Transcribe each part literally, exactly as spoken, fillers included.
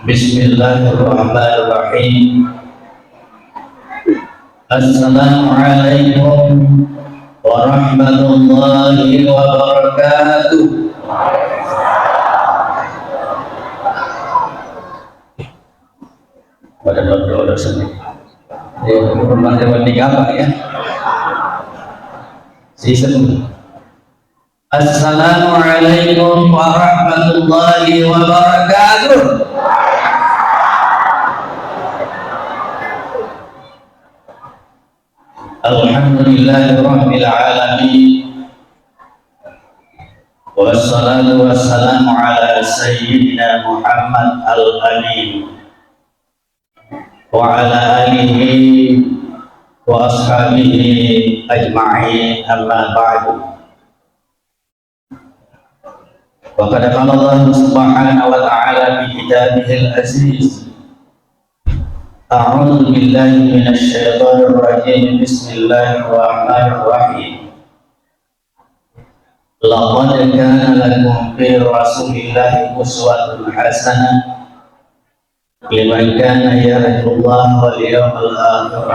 Bismillahirrahmanirrahim. Assalamualaikum warahmatullahi wabarakatuh. Pada berdoa sini. Ya, rumah dewan di kamar ya. Season. Assalamualaikum warahmatullahi wabarakatuh. Alhamdulillahirabbil alamin. Wassalatu wassalamu ala sayyidina Muhammad al-amin. Wa ala alihi wa ashabihi ajma'in, amma ba'du. Wa qad qala Allah subhanahu wa ta'ala fi kitabihil aziz. A'udzu billahi minasy syaithanir rajim. Bismillahirrahmanirrahim. Laqad kana lakum fi Rasulillahi uswatun hasanah liman kana yarjullaha wal yawmal akhir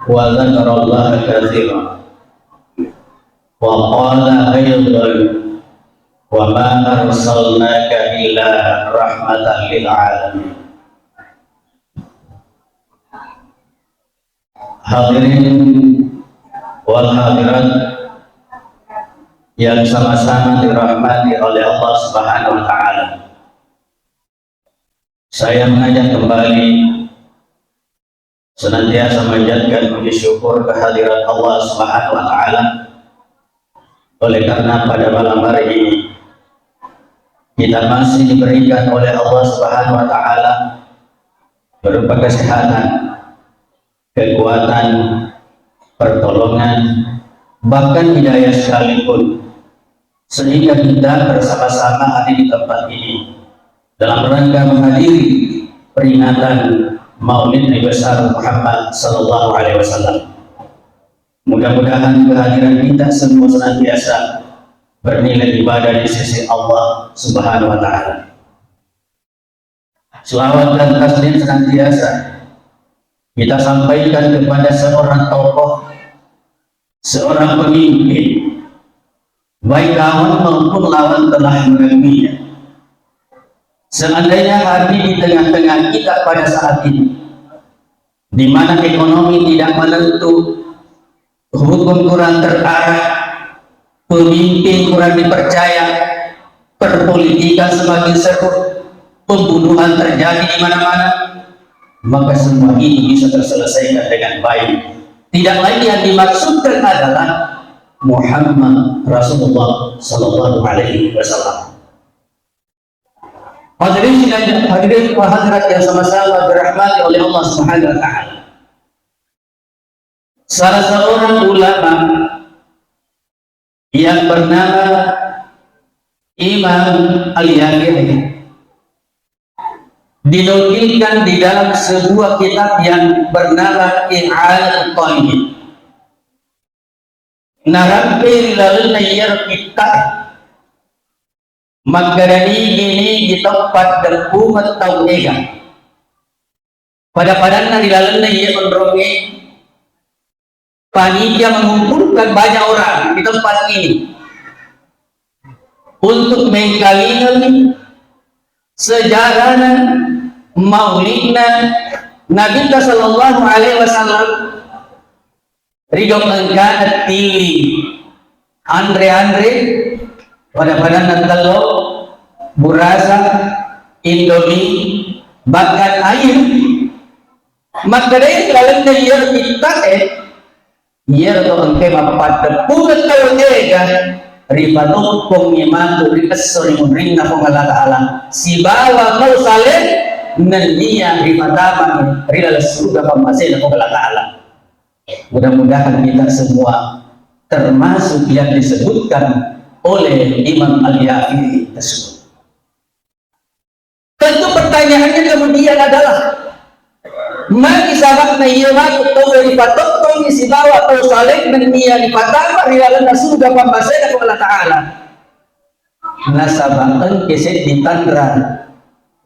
wa dzakarallaha katsira. Wa qala aidan, wa ma arsalnaka illa rahmatan lil alamin. Hadirin wal hadirat yang sama-sama dirahmati oleh Allah Subhanahu wa Ta'ala. Saya mengajak kembali senantiasa memanjatkan puji syukur kehadirat Allah Subhanahu wa Ta'ala, oleh karena pada malam hari ini kita masih diberikan oleh Allah Subhanahu wa Ta'ala berupa kesehatan, kekuatan, pertolongan, bahkan hidayah sekalipun, sehingga kita bersama-sama hadir di tempat ini dalam rangka menghadiri peringatan Maulid Nabi Besar Muhammad Sallallahu Alaihi Wasallam. Mudah-mudahan kehadiran kita semua senantiasa bernilai ibadah di sisi Allah Subhanahu wa Ta'ala. Selawat dan taslim senantiasa kita sampaikan kepada seorang tokoh, seorang pemimpin, baik lawan maupun lawan telah melaluinya. Seandainya hadir di tengah-tengah kita pada saat ini, di mana ekonomi tidak menentu, hukum kurang terarah, pemimpin kurang dipercaya, perpolitikan semakin seru, pembunuhan terjadi di mana-mana, maka semua ini bisa terselesaikan dengan baik. Tidak lain yang dimaksudkan adalah Muhammad Rasulullah Sallallahu Alaihi Wasallam. Hadirin sidang, hadirin wa hadirat yang sama-sama dirahmati oleh Allah Subhanahu wa Ta'ala. Salah seorang ulama yang bernama Imam Al-Yafi'i dinukilkan di dalam sebuah kitab yang bernama I'anatut Talibin. Narampei ri lalenna iyaro kitta'e, makkeda nigi-nigi tau paddeppungeng tau ega. Pada-padanna ri lalenna iye onrongnge, panitia mengumpulkan banyak orang di tempat ini untuk mengkalingai sejarahna maulidna Nabitta Sallallahu Alaihi Wasallam. Rigau engkana tiwi anre-anre, pada-padanna tello, burasa, indomie, bahkan air. Makkedai lalenna iyaro kitta'e, iyaro to engkae mappaddeppungeng tau ega, ripatoppongi matu ri esso ri munrinna Puang Allah Ta'ala sibawa tau saleh nennia ripatamani ri laleng suruga pammasena Puang Allah Ta'ala. Mudah-mudahan kita semua termasuk yang disebutkan oleh Imam Al-Yafi'i tersebut. Tentu pertanyaannya kemudian adalah, magi sababna iya matu tau ripatottongi sibawa tau saleh nennia ripatama ri lalenna suruga pammasena Puang Allah Ta'ala? Nasaba engka seddi tanra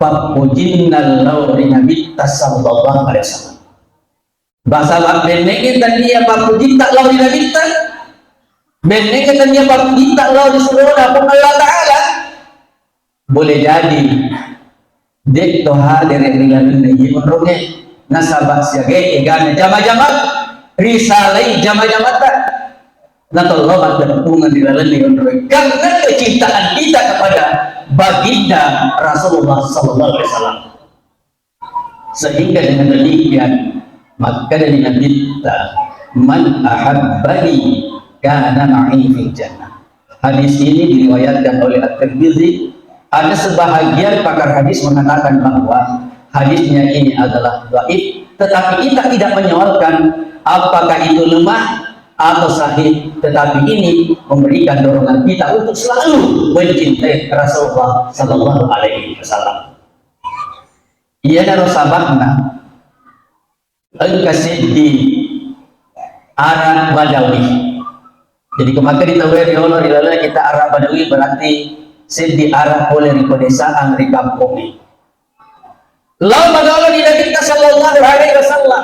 pappujinna lao ri Nabitta sallallahu alaihi wasallam. Basaba bennengnge tennia pappujitta lao ri Nabitta, bennengnge tennia pappujitta lao ri surona Puang Allah Ta'ala. Boleh jadi, de' to hadere ri lalenna iye onrongnge, nasaba siaga egana jama-jama, risalai jama-jamata. Natollo matteppungeng ri lalenna onrongnge. Karena kecintaan kita kepada baginda Rasulullah sallallahu alaihi wasallam. Sehingga dengan demikian, makkadani Nabitta, "Man ahabbani kana ma'i fil jannah." Hadis ini diriwayatkan oleh At-Tirmizi. Ada sebahagian pakar hadis mengatakan bahwa hadisnya ini adalah dhaif, tetapi kita tidak menyoalkan apakah itu lemah atau sahih, tetapi ini memberikan dorongan kita untuk selalu mencintai Rasulullah sallallahu alaihi wasallam. Iyanaro sababna engka seddi ara Badawi. Jadi, ko makkeda tauwe riolo ri laleng kita ara Badawi, berarti seddi ara pole ri pedesaan ri kampongnge. Lao magolo di Nabitta sallallahu alaihi wasallam.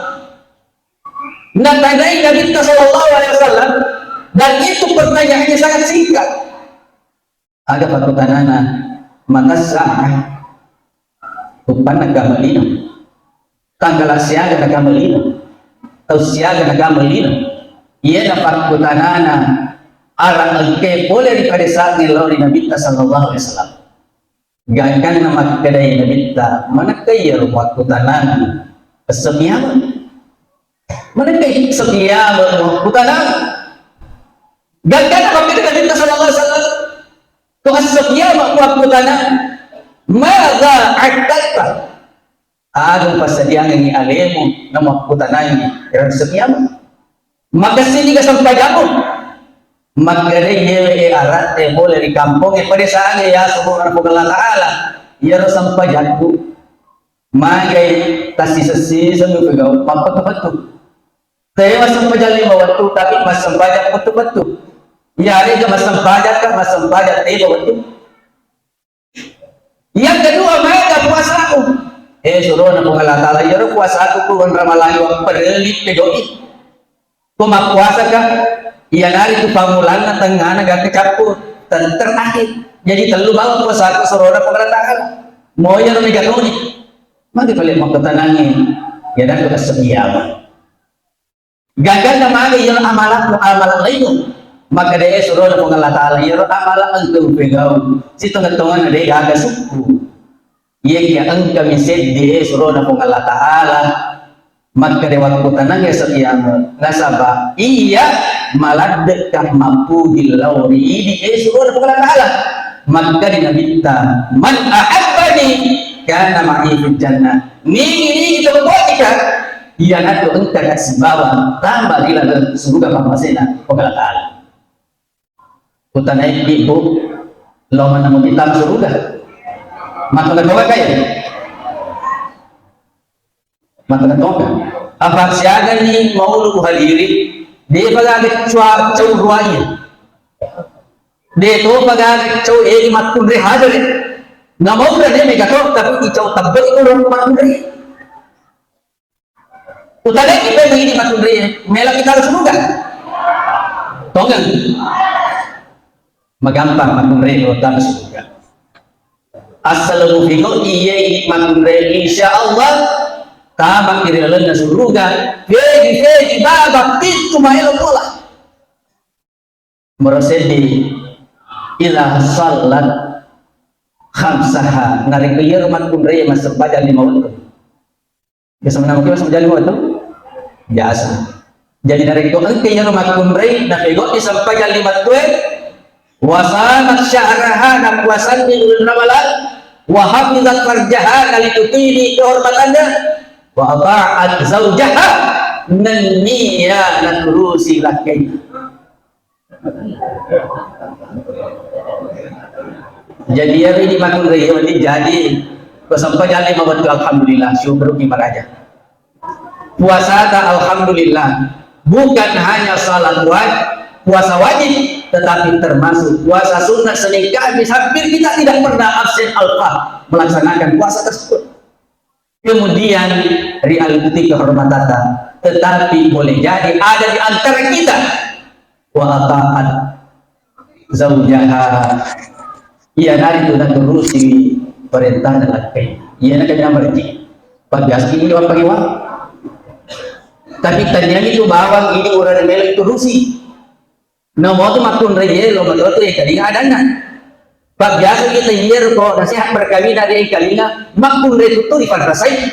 Natanai Nabitta sallallahu alaihi wasallam, dan itu pertanyaannya sangat singkat. Aga pakkutanana, "Mata sa'ah?" Uppanna gamelino. Tanggala siaga na gamelino. Tau siaga na gamelino. Iyana pakkutanana, ara engke pole ri padesangnge lao ri Nabitta sallallahu alaihi wasallam. Gangkanna makkedai Nabitta, "Manakkai iyaro pakkutanana? Esso kiamat." Manengka setia makkutana. Gangkanna makkeda Nabitta sallallahu alaihi wasallam, ko esso kiamat makkutana, "Madza a'dadta?" Aga passadiangengngi alemu namakkutanangi ero esso kiamat. Makessini ga sempajammu? Makkedai yewe e aratte pole ri kampongnge, pedesangnge, ya subhanahu wa ta'ala, iyaro sempajakku. Magai tassiseng-siseng pegau mappettu-pettu. Tewa sempajang lima wettu, tapi massempajang pettu-pettu. Iyarega massempajang ka, massempajang lima wettu. Yang kedua, maega puasaku? Eh, surona Puang Allah Ta'ala, iyaro puasaku ku onramalangi wappereli pegau'i. Ko mappuasaka, iyanaritu pammulanna tengngana gangka cappu, ter-, terakhir. Jadi tellu bawang puasaku surona Puang Allah Ta'ala. Moyaro mega toni. Magi pale makkutanangi, ya dan ke sekiamat. Gaganna magi iyaro amalakmu, amalak lainmu. Maka de surona Puang Allah Ta'ala, iyaro amalak engka upegau. Sitonga-tonganna de gaga sukku. Iyakiya engkami seddi e surona Puang Allah Ta'ala, makkeda wakkutanangnge setiamu, nasaba iya maladdekka mappuji lao ri idi e surona Puang Allah Ta'ala. Makkeda Nabitta, "Man ahabbani kana ma'i fil jannah." Nigi-nigi to botika, iyanatu engka sibawa tama ri laleng suruga pammasena Puang Allah Ta'ala. Utanai ibu, lo maneng muti tama suruga. Maka betul kaya. Maka betul. Apa siaga ni maulu hadiri, de bagaga cua cau ruai. De to bagaga cau e mattunre hadere. Na maula de mega to, tapi icau tabbe ko mattunre. Utanai pemeng idi matunri, mela kita harus suruga. Tongeng. Magampang matunri, tama suruga. Asal mufiko iye idi matunri, insya Allah tama kiri lalenna suruga. Fegi, fegi, baba, pintu maelo pola. Mero seddi, idza shallat khamsaha, narekko iyaro makkunrai massempajang lima wettu. Biasa menang mungkin massempajang lima wettu? Biasa. Jadi narekko engka iyaro makkunrai, napegau'i sempajang lima wettue, wa shamat syahraha, napuasanni uleng Ramalang, wa hafizat farjaha, nalitutui kehormatanna, wa ata'at zaujaha, nenniya naturusi lakkainna. Jadi, ya, ini matunri, ya, ini jadi. Ko sempajang lima wettu, alhamdulillah, syukur ki maraja. Puasata, alhamdulillah, bukan hanya salat wajib, puasa wajib, tetapi termasuk puasa sunnah Senin Kamis, hampir kita tidak pernah absen alfa melaksanakan puasa tersebut. Kemudian, rialuti kehormatanna, tetapi boleh jadi ada di antara kita wa ata'at zaujaha, iyanaritu naturusi parentana lakkai. Iyana kanya marji. Paggasiki ini wappagiwa. Tapi tanyani tu bawang ini urane melo turusi. Namo tu makkunrai lo matotu e kalinga adanna. Paggasiki tayyer ko nasihat perkawinan e kalinga makkunrai tutu ripanrasai.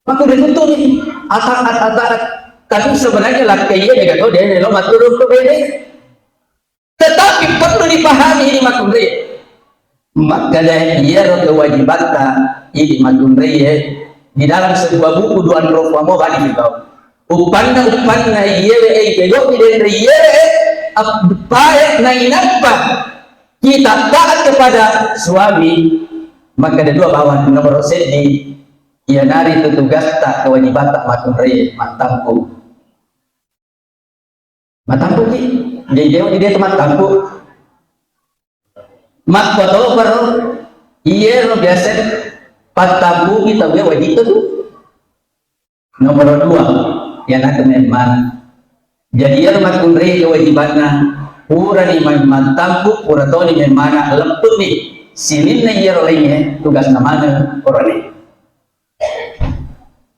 Makkunrai tutu ni ata ata ata. Tapi sebenarnya lakkai iya mega to de lo maturun tu bene. Tetapi perlu dipahami ini makkunrai. Makkeda iyaro kewajibatta idi makkunraie di dalam sebuah buku, duan rofa mo bani kau. Uppanna, uppanna iyewe e, kegok di denre iyewe e, ap-, pae na inappa kita taat kepada suami, makkeda dua bawang. Nomor seddi, iyanaritu tugasta kewajibatta makkunraie mattampu. Mattampuki, jadi dewa di dia mattampu. Makkotoparo, iyero biasa pattampuki tauwe wajib tu. Nomor dua, iyanatu memmana. Jadi iyero makkunrai kewajibanna, purani ma-, mattampu, pura toni memmana, leppuni sininna iyero laingnge tugasna maneng orane.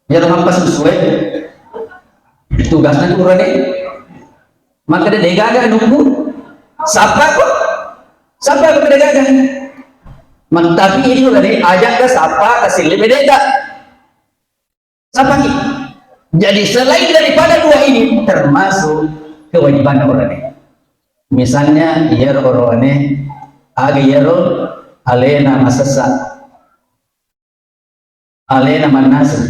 Iyaro mappasusue tugasna kurane. Makkeda degaga anukku, sappako, sappako degaga. Mak-, tapi ini urane ajakka sappa kasille bedeta. Sappaki. Jadi selain daripada dua ini termasuk kewajiban urane. Misalnya iyaro orane aga iyaro alena masessa. Alena mannasu.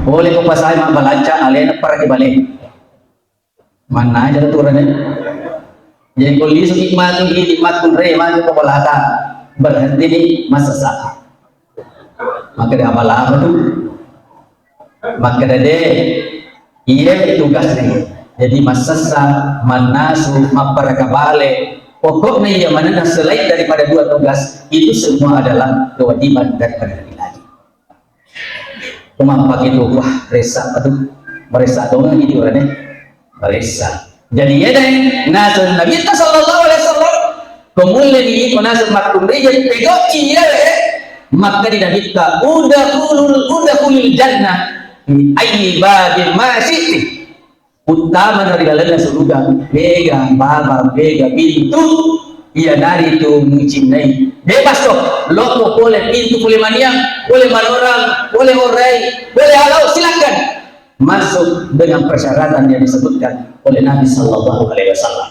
Pole ko pasai mabbalanca alena paraki bale. Mannaja turane. Jadi ko lisuki matu idi makkunrai matu ko balata. Berhenti ni masessa. Makkeda amal apa tu? Makkeda de, iye tugasna. Jadi massessa, mannasu, mapparaka bale, pokoknya iya manenna selain daripada dua tugas itu semua adalah kewajiban daripada laki-laki. Umappakitu, wah, ressa apa tu? Maressa tongeng gitu kan ya? Maressa. Jadi iya deh, naseng Nabi sallallahu alaihi wasallam, pemulle ni ko naseng makkunrai jadi pegok iya deh. Maka di Nabi ta, "Udkhulul, udkhulil jannah min ayyi babin ma syi'ti." Uttama dari dalamnya surga, bega baba, bega pintu, iyanaritu mucinnai. Bebas to, loko pole pintu, pole maniang, pole manorang, pole orai, pole alau, silakan. Masuk dengan persyaratan yang disebutkan oleh Nabi sallallahu alaihi wasallam.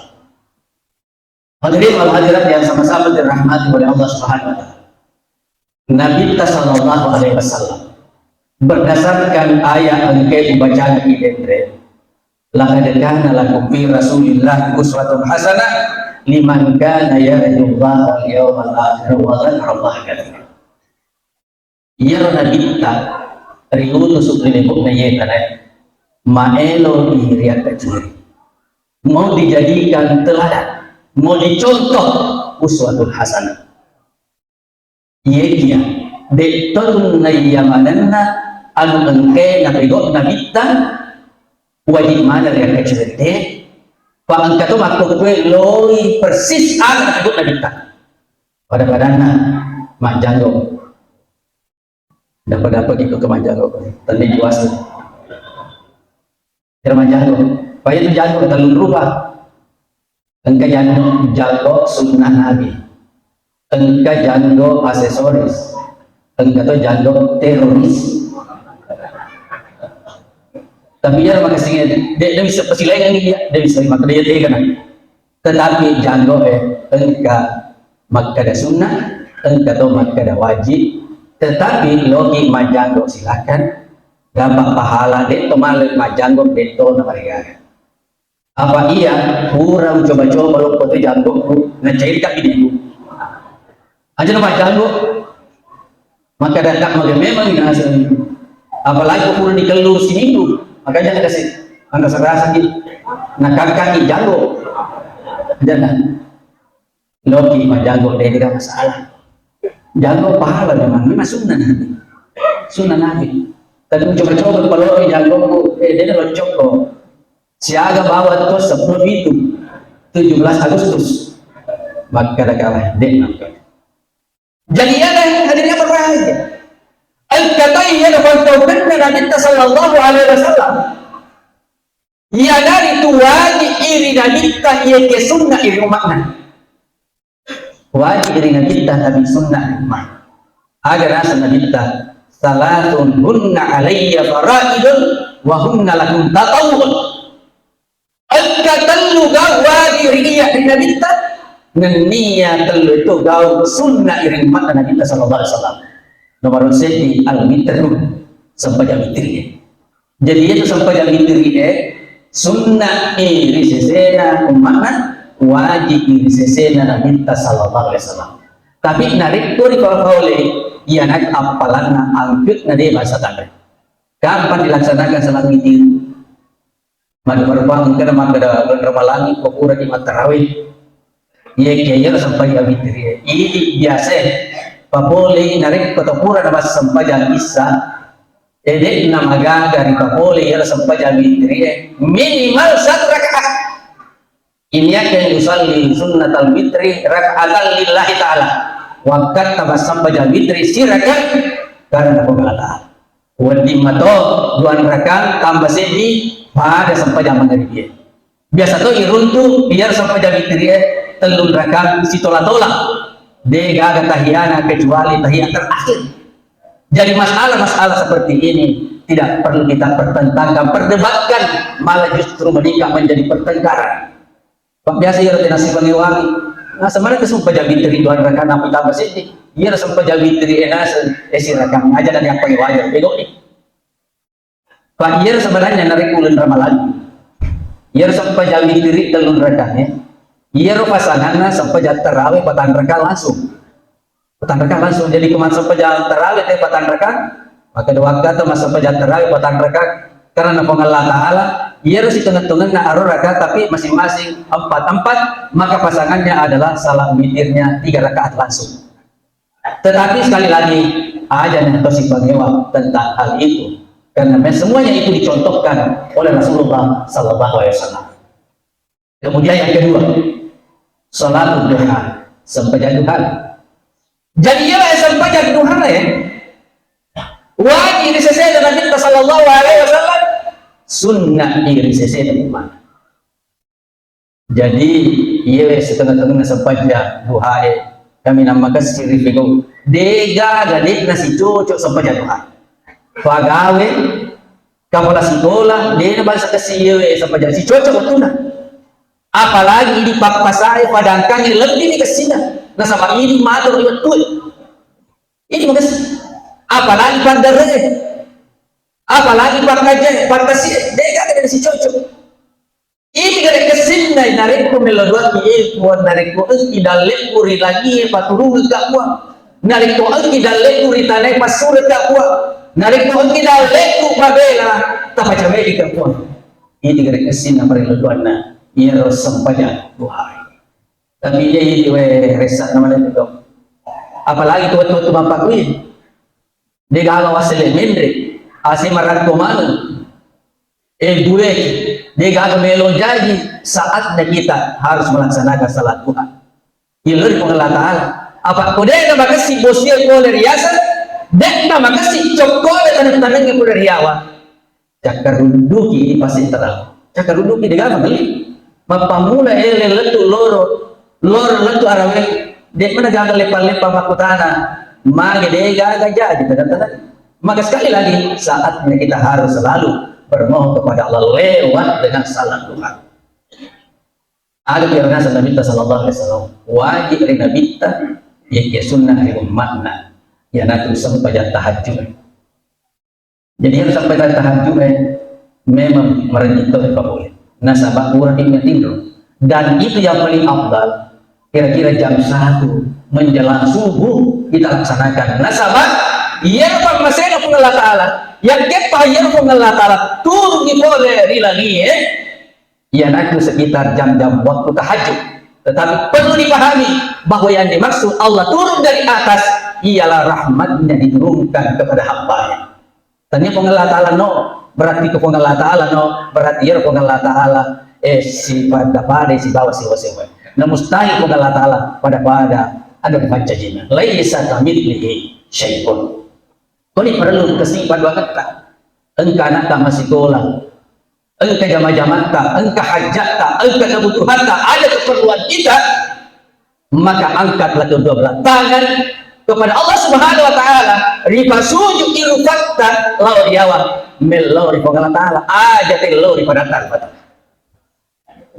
Hadirin wal hadirat yang sama-sama dirahmati oleh Allah Subhanahu wa Ta'ala. Nabi ta sallallahu alaihi wasallam, berdasarkan ayat engke ubaca di denre, "Laqad kana lakum fi Rasulillah uswatun hasanah liman kana yarjullaha wal yawmal akhir wa dzakarallaha katsira." Iyaro Nabitta riutus ri lebo'na iye tanae, maelo i riakkacueri. Mau dijadikan teladan, mau dicontoh uswatun hasanah. Iyekiya, de' to tunna iya manenna anu engkae napegau Nabitta, wajib maneng riakkacueri te, pa engka to makkokkoe loi persis aga napegau Nabitta. Pada-padanna majjanggo. Dapat-dapat gitu ke majjanggo. Tenni puasa. Kira majjanggo. Paya tu janggo tellung rupa. Engka janggo, janggo sunnah Nabi. Engka janggo aksesoris. Engka to janggo teroris. Tapi ya makasih de' de' bisa pasilaingan dia, de' bisa maka dia tega. Tetapi janggo e engka makkada sunnah, engka to makkada wajib, tetapi loki majjanggo silakan, dapat pahala, de' to male majjanggo de' to na marigaga. Apa iya pura ucoba-coba lokko tu janggoku, nacairka idiku. Aja na majjanggo. Maka dadak mage memang naseng. Apalagi ko pura dikellu siminggu, makanya kasih anda serasa ki nakangkangi janggo. Jangan. Loki majanggo, de' ga masalah. Janggo pahala memang, memang sunnah Nabi. Sunnah Nabi. Tapi coba-coba kalau janggo, eh, de' loncokko. Siaga bawa tuh sepuluh itu, tujuh belas Agustus. Maka ada kalah, de' nonton. Jadi iya deh, hadirin yang berbahagia. Engka to iya na pantaukenna Nabitta sallallahu alaihi wasallam. Iya dari tu wajib iri Nabitta, iya ke sunnah iri umatna. Wajib iri Nabitta, tapi sunnah iri umat. Aga rasa Nabitta, "Salatun hunna alayya faraidun wa hunna lakum tatawwun." Engka tellu gau wajib ri iya ri Nabitta, nennia tellu itu gau sunnah iri umatna Nabitta sallallahu alaihi wasallam. Nomor seddi, al-witru, sempajang witri. Jadi itu sempajang witri e, sunnah iri sesena umatna, wajib iri sesena Nabitta sallallahu alaihi wasallam. Tapi narekko ri pole, iya nak appalanna angkutna de' basa tanre. Kapan dilaksanakan salat witri? Madu-, marupa engkana makkeda bulan Ramalangi ko pura di mattarawe. Iya, iya, iya, sampai abitri. Ini biasa. Papole narekko to pura na massempajang issa, eh, de' na magaga ri papole iya sempajang abitri, eh. Minimal satu rakaat. Ini akan yusalli sunnatal witri raka'atan lillahi ta'ala. Wakkatta massempajang witri sirakaat karena Allah Ta'ala. Wedding mato dua rakang tambah seddi pada sempajang magrib. Biasa to iruntu biar sempajang witri e tellu rakang sitola-tola. De' gaga tahiyana kecuali tahiyat terakhir. Jadi masalah-masalah seperti ini tidak perlu kita pertentangkan, perdebatkan, malah justru menikah menjadi pertengkaran. Pak, biasa iyaro tenasi pangewangi. Nah, sebenarnya itu sempajang witri dua rakang, tapi tambah seddi. Iyaro sempajang witri e naseng, eh, sirakang aja dan yang pangewangi, bego nih. Pak, iyaro sebenarnya narekko uleng Ramalang. Iyaro sempajang witri tellu rakang, ya. Iyaro pasanganna sempajang tarawih patang rakang langsung. Patang rakang langsung. Jadi, ko massempajang tarawih te patang rakang, maka dua waktu atau massempajang tarawih patang rakang. Karena Puang Allah Ta'ala, iyaro sitengah-tengahna aro rakang, tapi masing-masing empat-empat, maka pasangannya adalah salat witirnya tiga rakaat langsung. Tetapi sekali lagi, aja yang kau sipangewa tentang hal itu. Karena me-, semuanya itu dicontohkan oleh Rasulullah sallallahu alaihi wasallam. Kemudian yang kedua, salat duha, sempajang duha. Jadi, iya sempajang duha, ya. Wajib ri sesena Nabi sallallahu alaihi wasallam, sunnah ri sesena umat. Jadi, iya setengah-tengah sempajang duha, eh. Kami nama kasih review. Dega gade nasi cocok sempajang duha. Pagawe, kepala sekolah, de' na bangsa kasi iyewe sempajang si cocok wettuna. Apalagi idi pappasae padangkangnge lebbi ni kessina. Nasaba idi mato ri wettue. Idi makessi. Apalagi paddaree. Apalagi pakkaje, pakkasi, de' gaga de' si cocok. Idi gare kessinna narekko melo doangngi, eh, Puang, narekko engki dalle'ku ri langie paturungekka, Puang. Narekko engki dalle'ku ri tanae passureka, Puang. Narekko engki dalle'ku mabela tapacawelika, Puang. Idi gare kessinna parellu doanna iyaro sempajang duha. Tapi iya idi we ressa namanya itu. Apalagi tu wettu-wettu mappakui. De' gaga wasele menre, ase marakko maneng. Eh, gue, de' gaga melo jaji, saatnya kita harus melaksanakan salat duha. Ilori Puang Allah Ta'ala. Apa ko de' na makessi bosie pole riaseng, de' na makessi cokkole taneng-tanengnge pole riawa. Cakkarunduki pasti terang. Cakkarunduki de' gaga melli. Mappammula ele lettu loro, loro lettu arawe, de' mana gaga leppang-leppang makkutana, mage de' gaga jaji taneng-taneng. Maka sekali lagi, saatnya kita harus selalu bermohon kepada Allah lewat dengan salat duha. Ada biasa Nabi sallallahu alaihi wasallam, wajib ri Nabitta, ya, ya sunnah ri umatna, ya natu sempajang tahajud. Jadi, iyaro sempajang tahajud e memang marejjitto ri papole. Nasaba purani matinro. Dan itu yang paling afdal, kira-kira jam satu menjelang subuh kita laksanakan. Nasaba iyaro pammasena Puang Allah Ta'ala, yakkeppa iyaro Puang Allah Ta'ala turungi pole ri langie, iyanatu sekitar jam-jam waktu tahajud. Tetapi perlu dipahami bahwa yang dimaksud Allah turun dari atas ialah rahmatnya diturunkan kepada hambanya. Tania Puang Allah Ta'ala no, berarti ke Puang Allah Ta'ala no, berarti ya Puang Allah Ta'ala, eh, si pada-pada, si bawa, si bawa, si bawa. Nah, mustahil Puang Allah Ta'ala pada-pada ada di pancajina. Laisa kamitslihi syai'un. Koni perlu kesibukan waktu. Engka anakta masikola, engka jama-jamatta, engka hajatta, engka kebutuhatta, ada keperluan kita, maka angkatlah kedua belah tangan kepada Allah Subhanahu wa Ta'ala, ripasujud irupatta lao ri yawa, mellau ri Puang Allah Ta'ala, aja tellau ri padatta rupa tau.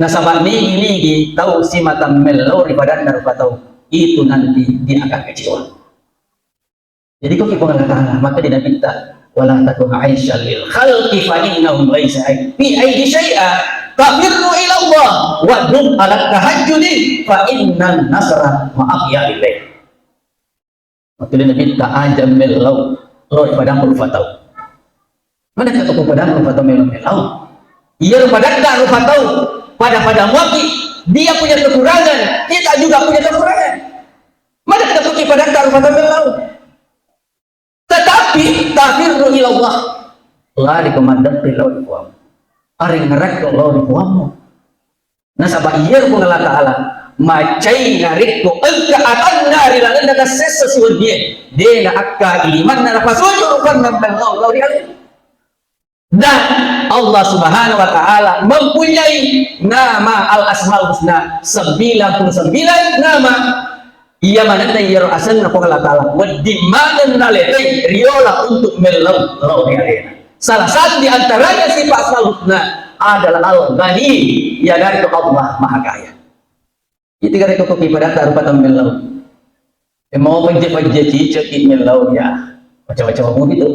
Nasaba nigi-nigi tau simata mellau ri padanna rupa tau, itu nanti dia akan kecewa. Jadi, ko ki Puang Allah Ta'ala, maka di Nabitta, "Wala takun aisyan lil khalqi fa innahum laisa fi aidi syai'a, tafirru ila Allah, wa dum ala tahajjudi, fa innan nasra ma'a qiyamil lail." Maka di Nabitta, aja mellau lao ri padang rupa tau. Mana kata ko padang rupa tau mellau-mellau? Iya, rupa tau, pada-pada muaki, dia punya kekurangan, kita juga punya kekurangan. Mana kata ko ki padang rupa tau mellau? Tetapi tafirru ila Allah. Lari ko maddeppe lao ri Puang. Arengngerakko lao ri Puammu. Nasaba iyaro Puang Allah Ta'ala macai narekko engka atanna ri lalenna nassessa siwennie, de naakka limanna napasujud rupanna mellau lao ri alena. Dan Allah Subhanahu wa Ta'ala mempunyai nama al-asmaul husna, sembilan puluh sembilan nama. Iya manenna iyaro asenna Puang Allah Ta'ala, wedding maneng naletai riola untuk mellau lao ri alena. Salah satu di antaranya sifat asmaul husna adalah Al-Ghani, yaitu Allah Maha Kaya. Itu kare ko ki padatta rupa tau mellau. E, mau pejje-pejje cicek ki mellau ya. Baca-baca mau gitu.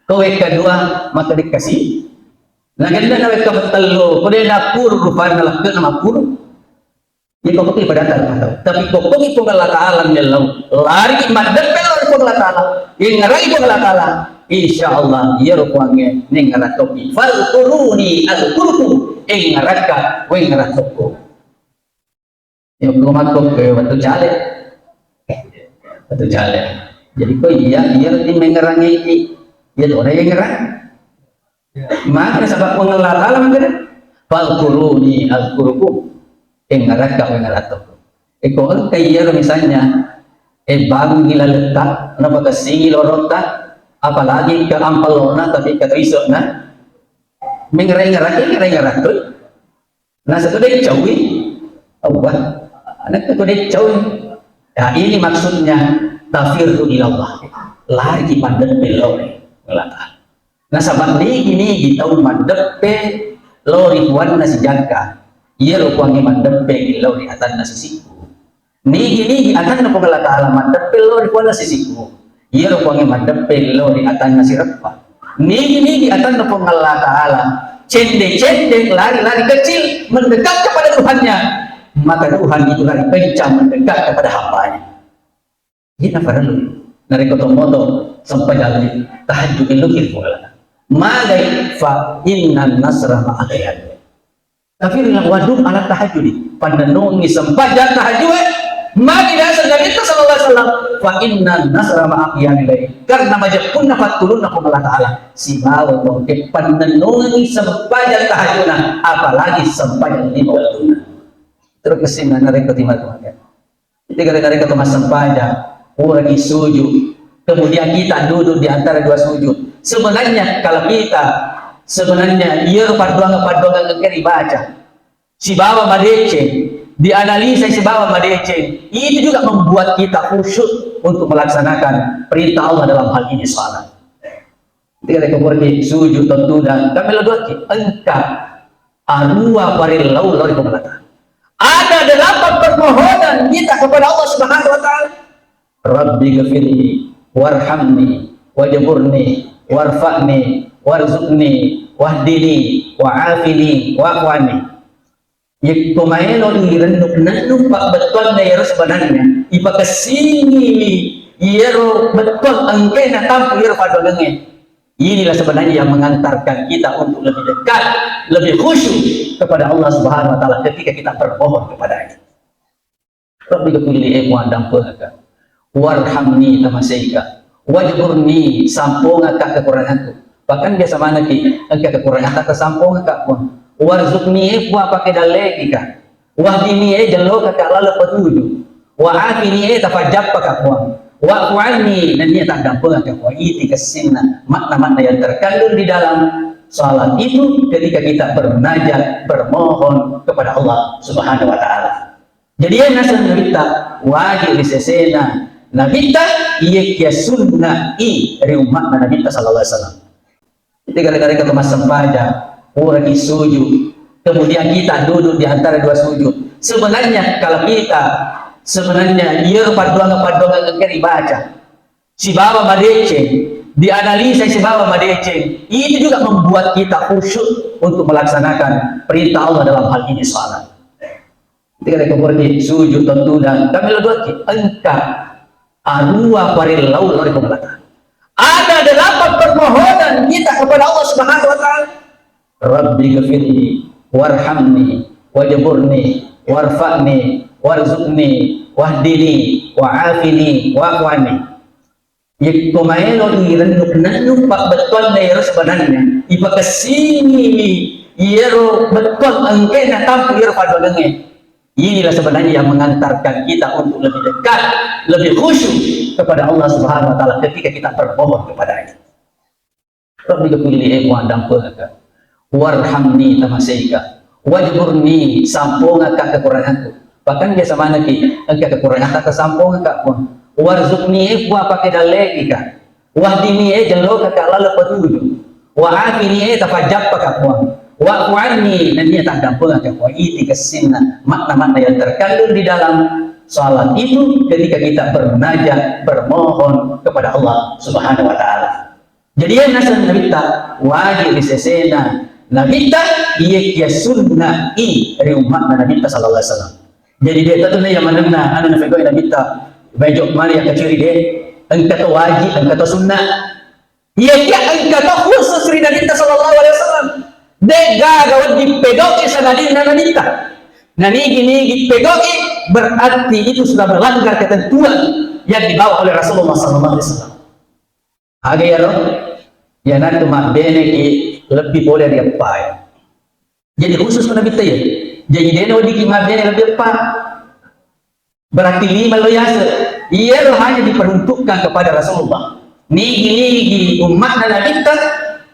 Ko wekka dua, maka dikasih. Nah, ganda na wekka betello, ko de napuru rupanna lakkena mapuru. Iya, ko ki padatta rupa tau. Tapi ko ki Puang Allah Ta'ala mellau, lari ki maddeppe lao ri Puang Allah Ta'ala. Ingerai Puang Allah Ta'ala. Insya Allah, iyaro Puangnge nengngerattoki. Fadhkuruni adzkurkum. Engngerakka, wengngerattoku. Iya, ko makko ke batu cale. Batu cale. Jadi ko iya, iya ti mengerangi, iya to, iya ngerang. Maka sabab Puang Allah Ta'ala maka, "Fadhkuruni adzkurkum." Engngerakka, wengngerattoku. E, ko engka iyaro misalnya, e, bangungi laletta, napakessingi lorotta, apalagi ke ampellona, tapi ke toisokna. Mengerai-ngerai, engngerai-ngerattoi. Nasaba de caui, Allah, anakku de caui. Ya, ini maksudnya tafirru ilallah. Lari ki maddeppe lao ri Allah Ta'ala. Nasaba nigi-nigi tau maddeppe lao ri Puanna sijakka, iyaro Puangnge maddeppe lao ri atanna sisikku. Nigi-nigi atanna Puang Allah Ta'ala maddeppe lao ri Puanna sisikku, iyaro Puangnge maddeppe lao ri atanna sireppa. Nigi-nigi atanna Puang Allah Ta'ala cende-cende, lari-lari kecil mendekat kepada Tuhannya, maka Tuhan itu lari kencang mendekat kepada hambanya. Iyana parellu. Narekko tommoto sempajang tahajud, melloki ri Puang Allah. Magai? Fa innan nasra ma'a qiyamil lail. Tapi ri wadum ala tahajudi. Pannennungi sempajang tahajud. Magi biasa Nabi sallallahu alaihi wasallam, "Fa innan nasra ma'a qiyamil lail." Karena majeppunna pattulunna Puang Allah Ta'ala. Sibawa tongke pannennungi sempajang tahajudna, apalagi sempajang lima waktunna. Terus kesini narekko timatu. Jadi gara-gara kita massempajang, puraki sujud, kemudian kita duduk di antara dua sujud. Sebenarnya kalau kita, sebenarnya iya paddoangeng-paddoangeng engka dibaca, sibawa madeceng, dianalisa sibawa madeceng, itu juga membuat kita khusyuk untuk melaksanakan perintah Allah dalam hal ini salat. Jadi kalau kita sujud tentu dan kami lagi engka arua parellau lao ri Puang Allah Ta'ala. Ada delapan permohonan kita kepada Allah Subhanahu wa Ta'ala. Rabbi ghafirli warhamni wajburni warfa'ni warzuqni wahdini wa'afini wa'fu anni. Yekko maelo irennu-, nennung pabbettuanna iyaro sebenarnya, ipakessingiwi iyaro bettuang engkae natampu iyaro paddoangengnge. Inilah sebenarnya yang mengantarkan kita untuk lebih dekat, lebih khusyuk kepada Allah Subhanahu wa Ta'ala ketika kita bermohon kepadanya. Rabbi ghfirli, eh, Puang, dampengaka. Warhamni, tamaseika. Wajburni, sampongaka kekuranganku. Bahkan biasa manaki, engka kekurangan tak tasampongaka, Puang. Warzuqni, eh, Puang, pake dallekika. Wahdini, eh, jellokaka laleng petunjuk. Wa'afini, eh, tafajjappaka, Puang. Wa'fu anni, nennia taddampengaka, Puang. Iti kessinna makna-makna yang terkandung di dalam salat itu ketika kita bermunajat, bermohon kepada Allah Subhanahu wa Ta'ala. Jadi, iya naseng Nabitta, wajib ri sesena Nabitta, iya kia sunna'i ri ummatna Nabitta sallallahu alaihi wasallam. Jadi, gara-gara kita massempajang, puraki sujud, kemudian kita duduk di antara dua sujud. Sebenarnya, kalau kita, sebenarnya, iya paddoangeng-paddoangeng engka ribaca sibawa madeceng, dianalisa sibawa madeceng, itu juga membuat kita khusyuk untuk melaksanakan perintah Allah dalam hal ini salat. Ketika kita pergi sujud tentu dan kami lagi engka arua parellau lari kepada. Ada delapan permohonan kita kepada Allah Subhanahu wa Ta'ala. Rabbi ghfirli, warhamni, wajburni, warfa'ni, warzuqni, wahdini, wa'afini, wa'fu anni. Yekko maelo irennu-rennu pabbettuanna iyaro sebenarnya, ipakessingiwi iyaro bettuang engkae natampu iyaro paddoangengnge. Inilah sebenarnya yang mengantarkan kita untuk lebih dekat, lebih khusyuk kepada Allah Subhanahu wa Ta'ala ketika kita bermohon kepada-Nya. Rabbi ghfirli, eh, Puang, dampengaka. Warhamni, tamaseika. Wajburni, sampongaka kekuranganku. Bahkan biasa manaki, engka kekurangan tak tasampongaka, Puang. Warzuqni, eh, Puang, pake dallekika. Wahdini, eh, jellokaka laleng petunjuk. Wa'afini, eh, tafajjappaka, Puang. Wa'fu anni, nennia taddampengaka, Puang. Iti kessinna makna-makna yang terkandung di dalam salat itu ketika kita bermunajat, bermohon kepada Allah Subhanahu wa Ta'ala. Jadi, iya naseng Nabitta, wajib ri sesena Nabitta, iya kia sunna'i ri ummatna Nabitta sallallahu alaihi wasallam. Jadi, de' tatu na iya manenna anu nafegoi Nabitta, bajo mali ya kaciri de', engka to wajib, engka to sunna. Iya kia engka to khusus ri Nabitta sallallahu alaihi wasallam. De' gaga wedding pegau'i sangadinna Nabitta. Nanigi-nigi pegau'i berarti itu sudah melanggar ketentuan yang dibawa oleh Rasulullah sallallahu alaihi wasallam. Aga iyaro? Iyanatu mabbeneki lebbi pole ri eppae. Jadi khusus ko Nabitta iya. Jadi dena weddikki mabbene lebbi eppa. Berarti lima lo yase. Iyaro hanya diperuntukkan kepada Rasulullah. Nigi-nigi ummatna Nabitta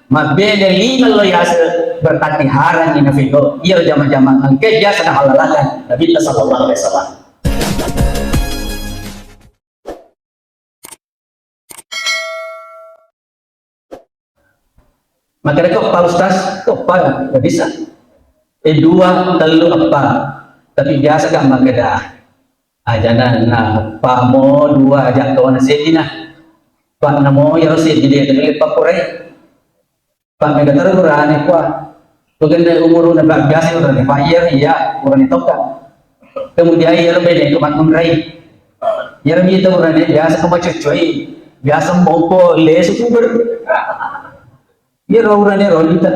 mabbene lima lo yase berarti harangi nafego. Iyaro jama-jama engke biasa nahalalakan Nabitta sallallahu alaihi wasallam. Makkedako, "Pak Ustaz, kok Pak nggak bisa?" Eh, dua, tellu, eppa. Tapi biasa kan makkeda, "Ajana na Pak mo dua aja kawan seddi na. Pak namo yaro seddi de' tadi Pak kurai." Pak mega terus urane kua. Pegende umuruna Pak biasa urane Pak iya iya urane toka. Kemudian iya lebih dari kemakmun rai. Iya lebih itu urane biasa kau cocoi. Biasa mompo lesu kuber. Iya ro urane ro kita.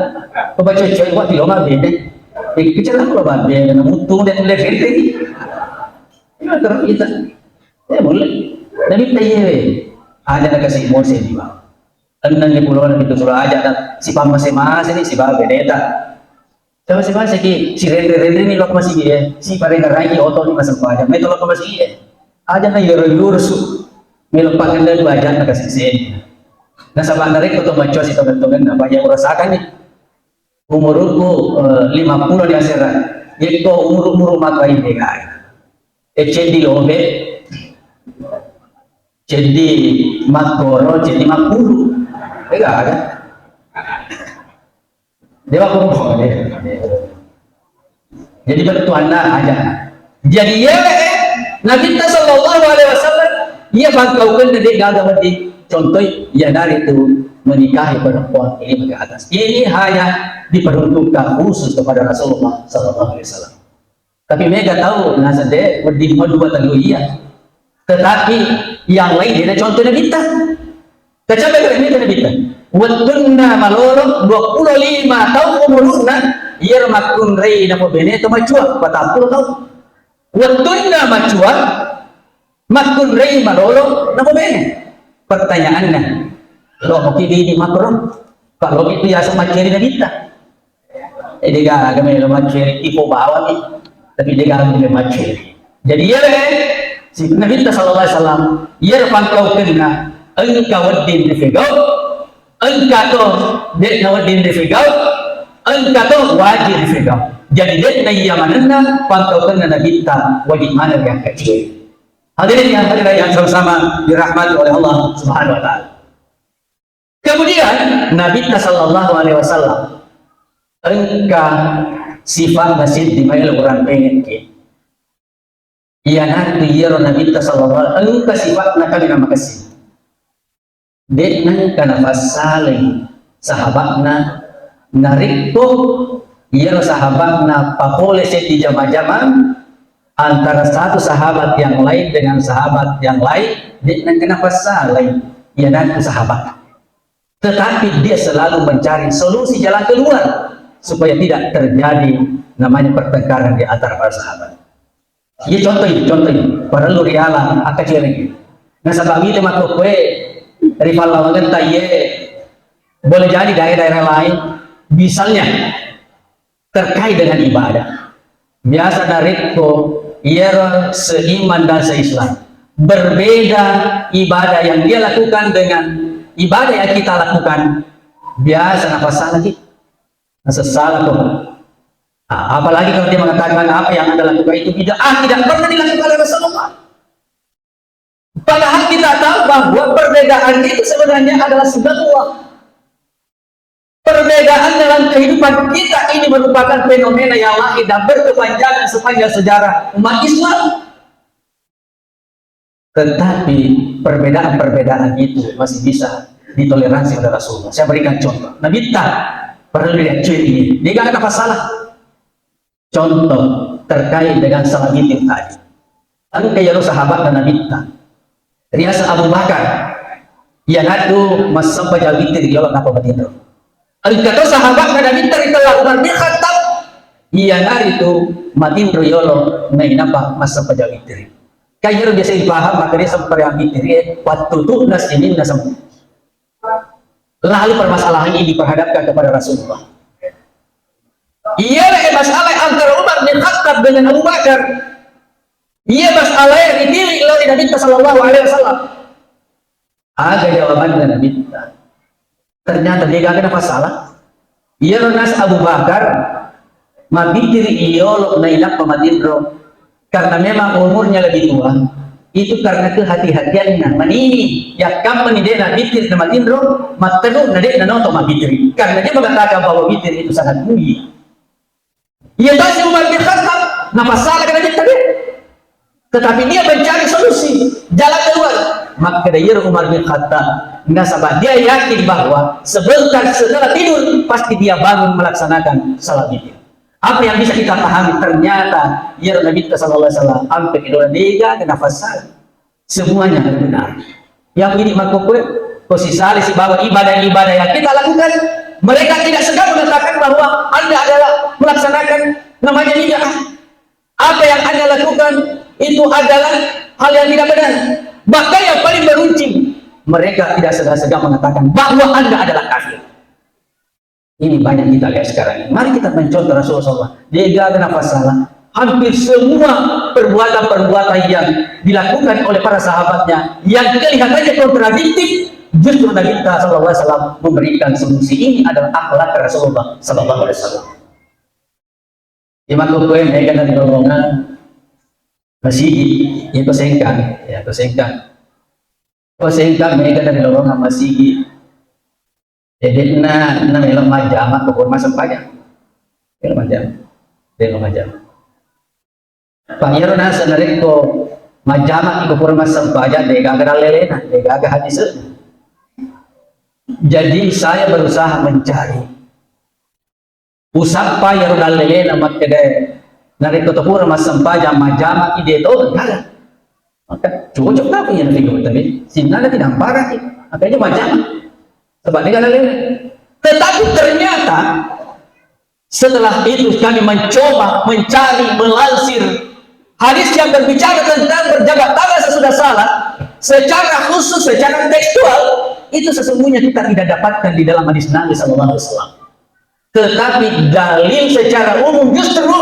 Kau cocoi wah tilo mabede. Eh, kecil aku lo mabede. Mutung dan lebih. Iya terus kita. Ya boleh. Tapi tanya ada nak kasih emosi di bawah. Enneng ni pulona pitu pulo aja na sipammase-mase ni sibawa beneta. Sipammase-mase ki, sirenre-renre ni lokka masigi e, siparengerangi oto ni massempajang. Meto lokka masigi e. Aja na yoro-yoro su. Melo pangenda dua aja na kasih seni. Nasaba narekko to maccoa sitongeng-tongenna, apa yang urasakan ni. Umurukku, eh, lima pulo di asera. Yekko umur-umur maka ini, guys. E, ceddi lobe, ceddi makkoro, ceddi makkulu. Ega aga. Dewa kumpul, ya. Jadi bettuanna aja. Jadi iya, Nabi sallallahu alaihi wasallam, iya bangkau kena dia gagal mati. Contoh, ya dari itu menikahi perempuan lima ke atas. Ini hanya diperuntukkan khusus kepada Rasulullah sallallahu alaihi wasallam. Tapi mega tau naseng de' wedding mo dua tellu iya. Tetapi yang lain dia contoh Nabitta. Kecapai kare Nabitta, Nabitta. Wettunna malolo dua pulo lima taung umuruna, iyaro makkunrai napobene to macua, patappulo taung. Wettunna macua, makkunrai malolo napobene. Pertanyaanna, lo moki didi makro? Kalau itu biasa macceri Nabitta. Eh, de gaga melo macceri, ipo bawang ni. Tapi de gaga melo macceri. Jadi iya le, si Nabitta sallallahu alaihi wasallam, iya pangkaukenna, engka wedding rifegau, engka to de'na wedding rifegau, engka to wajib rifegau. Jadi de'na iya manenna pangkaukenna Nabitta wajib maneng riakkaciri. Hadirin yang hadirat yang sama-sama dirahmati oleh Allah Subhanahu wa Ta'ala. Kemudian Nabitta sallallahu alaihi wasallam engka sifat masih di mail orang pengen. Iyanatu iyaro Nabitta sallallahu alaihi wasallam engka sifatna kaminang makessing. De'na engka nafassalai sahabatna, narekko iyaro sahabatna papole seddi jama-jamang antara satu sahabat yang lain dengan sahabat yang lain, de'na engka nafassalai iyanatu sahabat. Tetapi dia selalu mencari solusi jalan keluar supaya tidak terjadi namanya pertengkaran di antara para sahabat. Iya, contoh ini, contoh ini. Parellu riala akkacereng. Nasaba wita makkokkoe ri pallawangetta iye, boleh jadi daerah-daerah lain, misalnya terkait dengan ibadah. Biasa narekko iyaro seiman dan seislam berbeda ibadah yang dia lakukan dengan ibadah yang kita lakukan, biasa nafassalaki. Nasessalako. Ah, apalagi kalau dia mengatakan apa yang Anda lakukan itu bid'ah, tidak pernah dilakukan oleh Rasulullah. Padahal kita tahu bahwa perbedaan itu sebenarnya adalah sunnatullah. Perbedaan dalam kehidupan kita ini merupakan fenomena yang lahir dan berkepanjangan sepanjang sejarah umat Islam. Tetapi perbedaan-perbedaan itu masih bisa ditoleransi oleh Rasulullah. Saya berikan contoh. Nabitta pernah lihat cuy ini. Dia nggak ada masalah. Contoh terkait dengan salat witir tadi. Engka iyaro sahabat Nabitta. Riaseng Abu Bakar. Iyanatu massempajang witir yolo nappa matinro. Engka to sahabat Nabitta ritella Umar bin Khattab. Iyanaritu matinro yolo nainappa massempajang witir. Kan iyaro biasa dipaham, maka dia sembahyang witir, eh, wattu tu'na sininna sem-, lalu permasalahan ini diperhadapkan kepada Rasulullah. Iya, eh, masalah antara Umar bin Khattab dengan Abu Bakar. Iya, masalah yang dipilih oleh Nabi sallallahu alaihi wasallam. Aga jawabanna Nabitta. Ternyata dia gak kena masalah. Iyaro nas Abu Bakar mabbitiri iyolo nainappa matinro. Karena memang umurnya lebih tua, itu karena kehati-hatiannya, manini yakkammani de' nabbitiri na matinro, mattanu na de' nanoto mabbitiri. Karena dia mengatakan bahwa witir itu sangat mulia. Iya tasi Umar bin Khattab, na masalah kena kita de'. Tetapi dia mencari solusi, jalan keluar. Maka dari Umar bin Khattab, nasaba dia yakin bahwa sebentar setelah tidur, pasti dia bangun melaksanakan salat witir. Apa yang bisa kita pahami? Ternyata, ya Nabi kita sallallahu alaihi wasallam, sampai ke dalam dega, kena fasal. Semuanya benar. Yang ini makukue, posisi sibawa ibadah-ibadah yang kita lakukan, mereka tidak segan mengatakan bahwa Anda adalah melaksanakan namanya bid'ah. Apa yang Anda lakukan itu adalah hal yang tidak benar. Bahkan yang paling meruncing, mereka tidak segan-segan mengatakan bahwa Anda adalah kafir. Ini banyak kita lihat sekarang ini. Mari kita mencontoh Rasulullah sallallahu alaihi wasallam. Dia gak ada nafas salah. Hampir semua perbuatan-perbuatan yang dilakukan oleh para sahabatnya yang kelihatannya kontradiktif, justru Nabi kita sallallahu alaihi wasallam memberikan solusi. Ini adalah akhlak Rasulullah sallallahu alaihi wasallam. Di makkukue mega dari lolongan masigi, itu sengkang, ya, itu sengkang. Itu sengkang mega dari lolongan masigi. Jadi na, na melo majjama ko pura massempajang. Melo majjama. Melo majjama. Pak, iyaro naseng narekko majjama ko pura massempajang, de' gaga dallelena, de' gaga hadis. Jadi saya berusaha mencari. Usappa iyaro dallelena makkedae, narekko to pura massempajang majjama ide to, gaga. Maka cocok apa yang nafigur tadi? Sinnana tidak parah. Makanya majjama. Sebab dia dallelena. Tetapi ternyata setelah itu kami mencoba mencari, melansir Hadis yang berbicara tentang berjabat tangan sesudah salat, secara khusus, secara tekstual, itu sesungguhnya kita tidak dapatkan di dalam hadis Nabi sallallahu alaihi wasallam. Tetapi dalil secara umum justru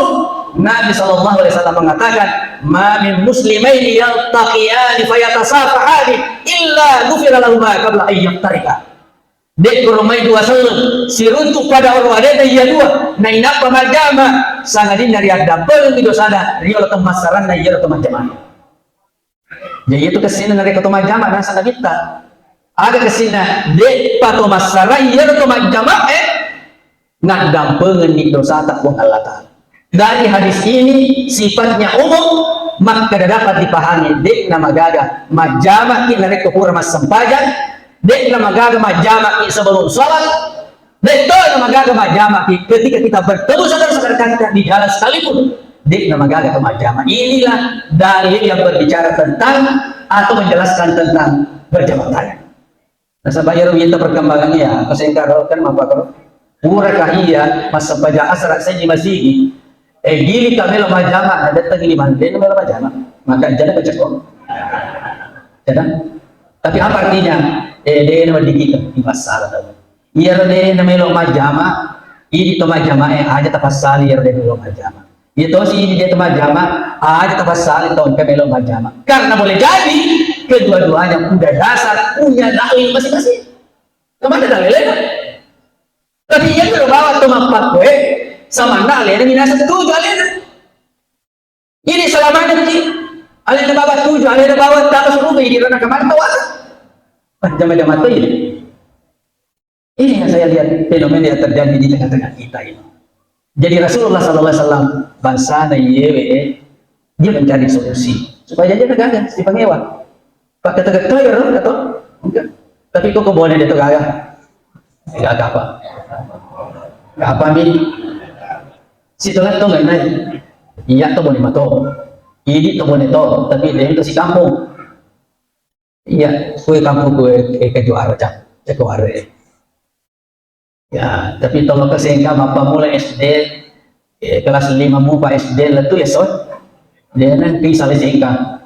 Nabi sallallahu alaihi wasallam mengatakan, "Ma min muslimaini yaltaqiyani fayatasafahani illa ghufira lahuma qabla an yaftariqa." De'ko romai dua selleng siruntu pada oro alena iya dua, nainappa majjama, sangadinna riaddampengeng dosana ri olo tommassaranna iyaro tomajjama. Jadi itu kessinna narekko to majjama, nasaba Nabitta. Aga kessinna, de'pa to massara iyaro to majjama, eh, naddampengenni dosata Puang Allah Ta'ala. Dari hadis ini sifatnya umum, makkeda dapat dipahami, de'na magaga majjamaki narekko pura massempajang, de'na magaga majjamaki sebelum sholat, De'to na magaga majjama ki-, ketika kita bertemu saudara-saudara kita di jalan sekalipun, de'na magaga to majjama. Inilah dalil yang berbicara tentang atau menjelaskan tentang berjabat tangan. Nasaba iyaro witta perkembangannya ya, apa sengkaro kan apa karo? Pura kah iya, massempajang asara seddi masigi, eh, gili ka melo majjama, na datang ini mande melo majjama. Maka jadi pecekko. Jadi, tapi apa artinya? Eh, dia ini dikit, di masalah tau. Iyaro de namelo majjama, idi to majjama e aja tapassali iyaro de melo majjama. Iya tosi idi de to majjama, aja tapassali to engka melo majjama. Karena boleh jadi kedua-duanya udah dasar punya dalil masing-masing. Kemana dalilnya? Tapi iya kalau bawa to mappakkoe, sama dalilnya minasa setuju alena. Ini selamanya ki, alena bawa tujuh, alena bawa tanah suruga, ini rona kemana bawa? Jama-jama tuh ini. Ini yang saya lihat fenomena yang terjadi di tengah-tengah kita ini. Jadi Rasulullah sallallahu alaihi wasallam bangsana iyewe, eh, dia mencari solusi supaya dia gagal si pengewa. Pak kata-kata ya roh atau enggak? Tapi kok kebone dia tuh gagal? Gagal apa? Gagal apa mi? Si tulang tuh nggak naik. Iya tuh boleh mato. Ini tuh boleh to, tapi dia itu si kampung. Iya, kue kampung kue, eh, kejuara cak, cak keluar eh. Ya, tapi tolong ke sengka bapak mulai S D, eh, kelas lima mupa S D letu ya so. Dia nanti salah sengka.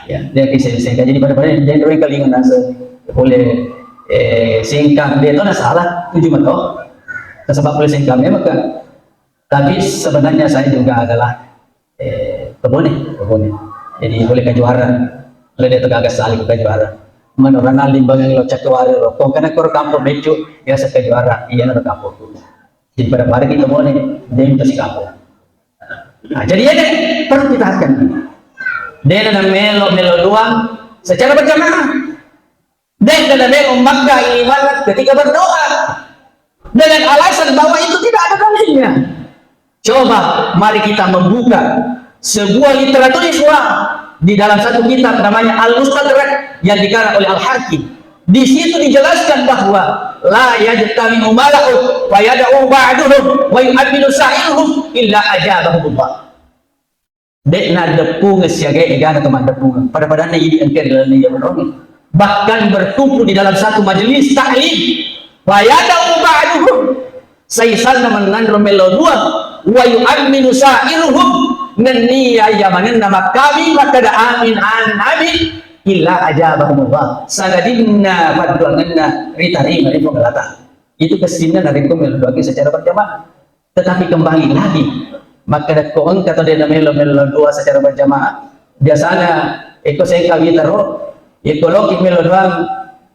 Ya, dia kisah sengka. Jadi pada-pada dia doi kalingan nasa boleh, eh, sengka. Dia tuh salah tujuh mato. Sebab boleh sengka memang kan. Tapi sebenarnya saya juga adalah, eh, kebone, kebone. Jadi boleh kejuara. Boleh dia tuh gagal saling kejuara. Menurut Ronaldo bangang lo cak keluar lo. Kok karena kor kampung mecu biasa kejuara. Iya lo kampung. Jadi pada-pada kita boleh dia itu si kampung. Nah, jadi ini perlu kita akan. Dia ada melo melo doang secara berjamaah. Dan dalam melo maka ini banget ketika berdoa dengan alasan bahwa itu tidak ada dalilnya. Coba mari kita membuka sebuah literatur Islam di dalam satu kitab namanya Al-Mustadrak yang dikarang oleh Al-Hakim. Di situ dijelaskan bahwa la yajtami'u mala'u fa yad'u ba'duhum wa yu'minu sa'iruhum illa ajabahumullah. De'na deppungeng siaga egana to maddeppungeng. Pada-padanna idi engka ri lalenna iya monrongnge. Bahkan berkumpul di dalam satu majelis taklim. Fayada'u ba'duhum. Saisanna mennanro melo dua. Wa yu'amminu sa'iruhum. Nenniya iya manenna makkami makkada amin, amin, amin. Illa ajabahumullah. Sangadinna padduangenna ritarima ri Puang Allah Ta'ala. Itu kessinna narekko melo doaki secara berjamaah. Tetapi kembali lagi, makkadakko engka to de namelo-melo doa secara berjamaah. Biasanya, eko sengka witaro, eko loki melo doang,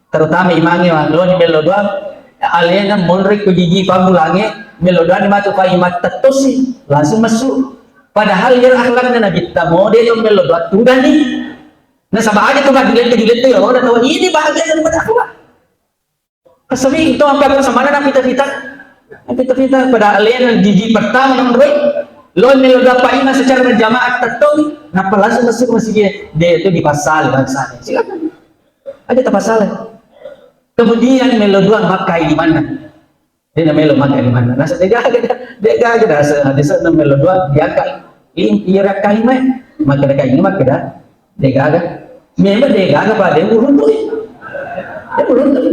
terutama imange wa, loni melo doang, alena monroi ko jiji pammulange, melo doang matu fai mattettosi, langsung masuk. Padahal iyaro akhlakna Nabitta mode to melo doang tudani. Nasaba aja to majulette-julette ya, orang tahu ini bahagian daripada akhlak. Kasawi to apa semanna na pita-pita. Na pita-pita pada alena jiji pertama nomor dua. Lo melo dapat iman secara berjamaah tetong, napa langsung masuk masjid dia? Dia itu di pasal bangsa. Silakan. Aja tak pasal. Kemudian melo dua makai di mana? Dia na melo makai di mana? Nasa dia gaga, dia gaga nasa, dia sana melo dua diangkat. Ini iya kalimat. Maka dia ini maka dah. Degaga. Memang degaga pada dia beruntung. Dia beruntung.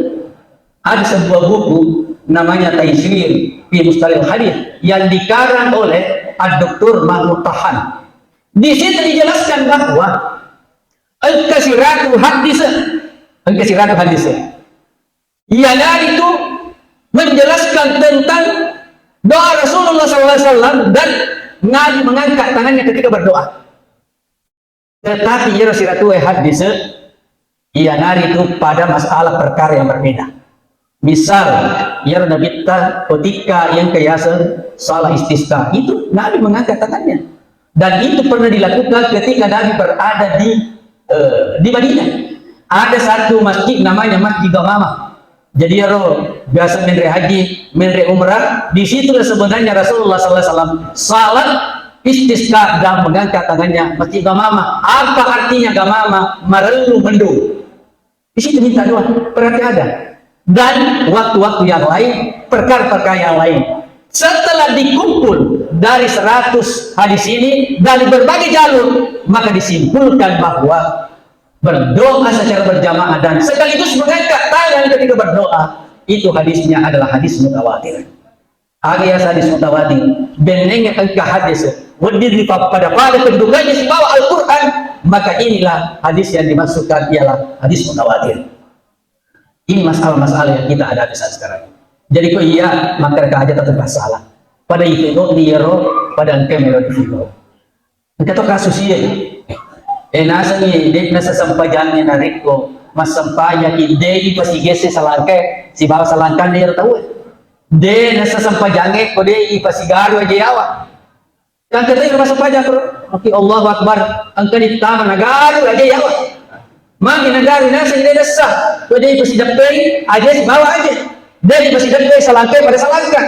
Ada sebuah buku namanya Taisir fi Mustalahil Hadis yang dikarang oleh Doktor Mahmud Tahan. Di situ dijelaskan bahwa engka siratu hadis, engka siratu hadis. Iyanaritu menjelaskan tentang doa Rasulullah sallallahu alaihi wasallam dan Nabi mengangkat tangannya ketika berdoa. Tetapi iyaro siratuwe haddise, iyanaritu pada masalah perkara yang berbeda. Misal, iyaro Nabitta ketika yang keyaseng salah istisqa, itu Nabi mengangkat tangannya. Dan itu pernah dilakukan ketika Nabi berada di, eh, di Madinah. Ada satu masjid namanya Masjid Gamamah. Jadi iyaro biasa menre haji, menre umrah, di situlah sebenarnya Rasulullah sallallahu alaihi wasallam salat istisqa dan mengangkat tangannya. Masjid Gamamah. Apa artinya Gamamah? Marellu mendung. Di situ minta doa. Berarti ada. Dan waktu-waktu yang lain, perkara-perkara yang lain. Setelah dikumpul dari seratus hadis ini, dari berbagai jalur, maka disimpulkan bahwa berdoa secara berjamaah dan sekaligus mengangkat tangan ketika berdoa, itu hadisnya adalah hadis mutawatir. Aga yaseng hadis mutawatir? Bennengnge engka hadis wedding ripappada-pada kedudukannya sibawa Al-Quran, maka inilah hadis yang dimaksudkan ialah hadis mutawatir. Ini masalah-masalah yang kita hadapi saat sekarang. Jadi ko iya, maka aja tetap masalah. Pada itu ni iyaro, pada engka melo di. Engka to kasus iya. Eh, nasengngi, de' nasesempajangnge narekko massempajaki, de' ipasigesse salangkae sibawa salangkanna iyaro tauwe. De' nasesempajangnge ko de' ipasigaru aja yawa. Engka to iyaro massempajang ko, maki Allahu Akbar, engka dittama nagaru aja yawa. Magi nagaru naseng de' nessa, ko de' ipasideppei aja sibawa aja. De' ipasideppei salangkae pada salangka.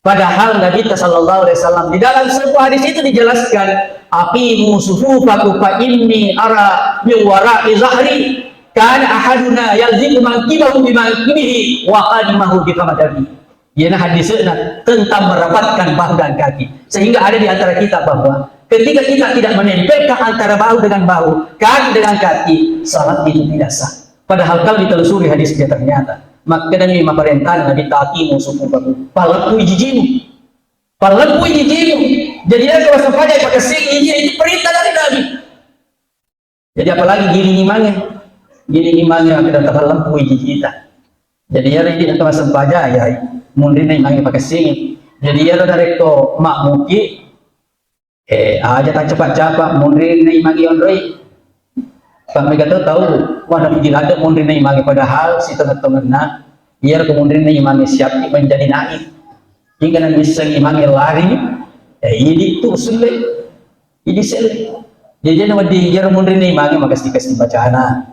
Padahal Nabi sallallahu alaihi wasallam di dalam sebuah hadis itu dijelaskan, "Aqimu sufufakum fa inni ara min wara'i zahri kana ahaduna yalziqu mankibahu bi mankibihi wa qadamahu bi qadamihi." Iyana hadisna tentang merapatkan bahu dan kaki. Sehingga ada di antara kita bahwa ketika kita tidak menempelkan antara bahu dengan bahu, kaki dengan kaki, salat itu tidak sah. Padahal kalau ditelusuri hadisnya ternyata, makkedami maparentana Nabi, "Aqimu sufufakum." Palleppui jijimu. Palleppui jijimu. Jadi, iya, kalau sempat pakessing iji, itu perintah dari Nabi. Jadi, apalagi giling imangnge. Giling imangnge, makkeda, "Tapalleppui jijita." Jadi, iya, ini atau sempajang, ya, munrinna imangnge pakessing. Jadi, iya, narekko makmuki, Eh, aja taccapak-capak, munrinna imangnge onroi. Pak mega to tau, wah, napuji ladde munrinna imangnge, padahal sitengah-tengenna, iyaro ko munrinna imangnge siappi menjadi naik. Hingga na misseng imangnge lari, eh, idi tu sulle, idi selle. Jadi, na wedding iyaro munrinna imangnge makesti-kesti bacana.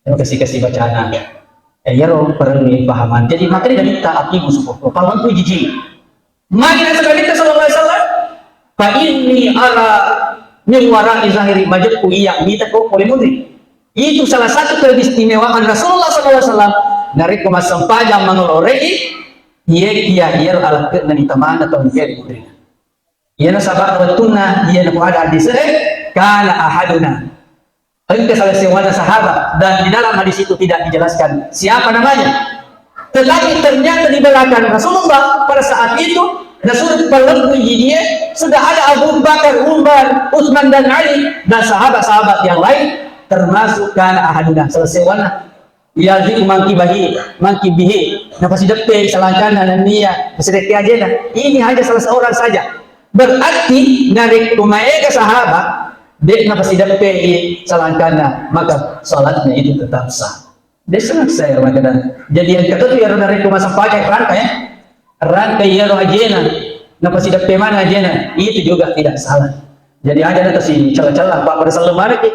Kasi-kasi bacana. Eh, iyaro parellu ipahamang. Jadi, makanya dari ta aqimu sufufakum. Palleppui jiji. Magi nasaba Nabitta sallallahu alaihi wasallam, "Fa inni ara min wara'i zahri," majeppu iya mita ko pole munri. Itu salah satu keistimewaan Rasulullah sallallahu alaihi wasallam. Narekko massempajang mangelorei, iye kia iyaro alakke'na ni tamana tau kia di munri. Iyana sabab wettunna, iyana ko ada hadis, eh, kana ahaduna. Engka salah sewana sahabat, dan di dalam hadis itu tidak dijelaskan siapa namanya. Tetapi ternyata di belakang Rasulullah pada saat itu, Rasul palleppui jijie, sudah ada Abu Bakar, Umar, Utsman, dan Ali, dan sahabat-sahabat yang lain, termasuk kana ahaduna, salah sewana. Yalziqu mankibahi, mankibihi. Napasideppe salangkanna nenniya, pasideppe ajena. Ini hanya salah seorang saja. Berarti, narekko maega sahabat, de' napasideppe i salangkanna, maka salatnya itu tetap sah. De' sengaja saya mengatakan. Jadi, yang kata tu, ya, narekko massempajang rangka, ya. Rangka iyaro ajena, napasideppe mana ajena, itu juga tidak salah. Jadi, aja na tasi cella-cella, apa pada sallu manaki.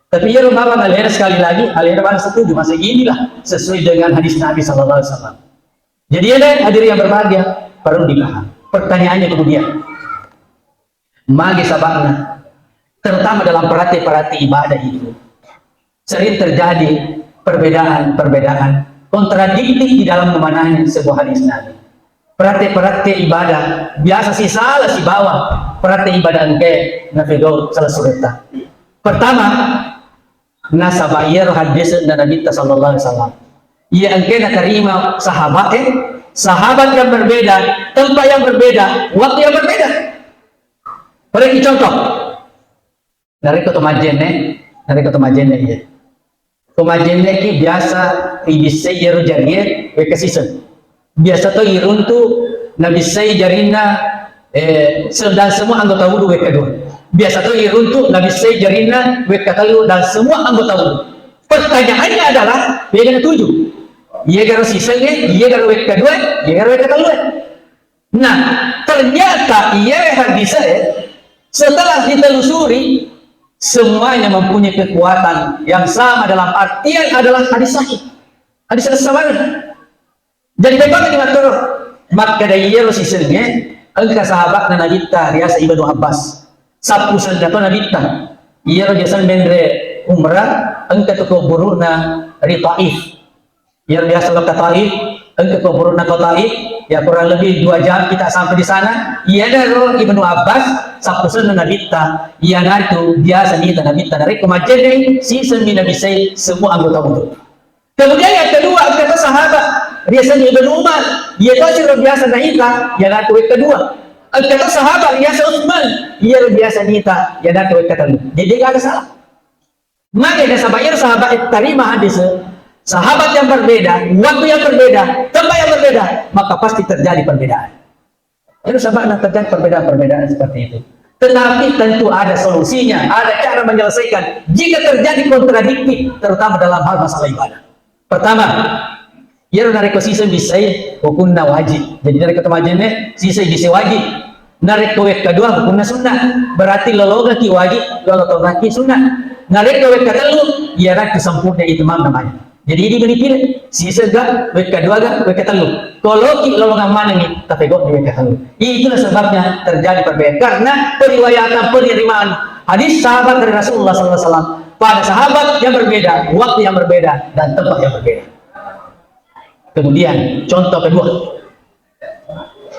Tapi iyaro mawang alena, sekali lagi, alena mana setuju, masa inilah sesuai dengan hadis Nabi sallallahu alaihi wasallam. Jadi, ya, hadirin yang berbahagia, perlu dipaham. Pertanyaannya kemudian, magi sababna, terutama dalam perhati-perhati ibadah itu, sering terjadi perbedaan-perbedaan kontradiktif di dalam memahami sebuah hadis Nabi. Perhati-perhati ibadah, biasa si salah sibawa perhati ibadah engke nafedo salah surutta. Pertama, nasaba iyaro hadis na Nabitta sallallahu alaihi wasallam. Iya engke naterima sahabat, eh, sahabat yang berbeda, tempat yang berbeda, waktu yang berbeda. Beri contoh. Narekko to majjenne, narekko to majjenne, iya. To majjenne ki biasa ibissai iyaro jarie wekka siseng. Biasa to iruntu nabissai jarinna, eh, se-, dan semua anggota wudu wekka dua. Biasa to iruntu nabissai jarinna wekka tellu dan semua anggota wudu. Pertanyaannya adalah, mega natuju? Iyegaro siseng e, iyegaro wekka dua, iyegaro wekka tellu e? Nah, ternyata iya hadis e, setelah ditelusuri, semuanya mempunyai kekuatan yang sama, dalam artian adalah hadis sahih. Hadis sahih. Jadi, memang di matur makkeda iyaro sisengnge, engka sahabatna Nabitta riaseng Ibnu Abbas. Sappusenna to Nabitta. Iyaro biasa menre umrah, engka tu kuburu'na ri Taif. Iyaro biasa lo ke Taif, engka kuburu'na ko Taif, ya kurang lebih dua jam kita sampai di sana. Iyanaro Ibnu Abbas, sappusenna Nabitta, iyanatu biasa nita Nabitta. Narekko majjenne, sisemmi nabissai semua anggota wudu. Kemudian yang kedua, engka to sahabat, riaseng Ibnu Umar, iya to siro biasa naita, iyanatu wekka dua. Engka to sahabat, riaseng Utsman, iyaro biasa nita, iyanatu wekka tellu. Jadi, gak ada salah. Magi nasaba iyaro sahabat e tarima hadis, sahabat yang berbeda, waktu yang berbeda, tempat yang berbeda, maka pasti terjadi perbedaan. Itu sebabnya terjadi perbedaan-perbedaan seperti itu. Tetapi tentu ada solusinya, ada cara menyelesaikan jika terjadi kontradiktif, terutama dalam hal masalah ibadah. Pertama, iyaro narekko siseng bissai hukunna wajib. Jadi narekko to majjenne, siseng bissai wajib. Narekko wekka dua hukunna sunnah. Berarti lolongekki wajib, lolongekki sunnah. Narekko wekka tellu, iyanatu sempurna itmam namanya. Jadi idi beli pilih, siseng ga, wekka dua ga, wekka tellu. Ko loki lolongeng manengngi, tapegau'ni wekka tellu. Itulah sebabnya terjadi perbedaan. Karena periwayatan, penerimaan hadis sahabat dari Rasulullah sallallahu alaihi wasallam pada sahabat yang berbeda, waktu yang berbeda, dan tempat yang berbeda. Kemudian, contoh kedua.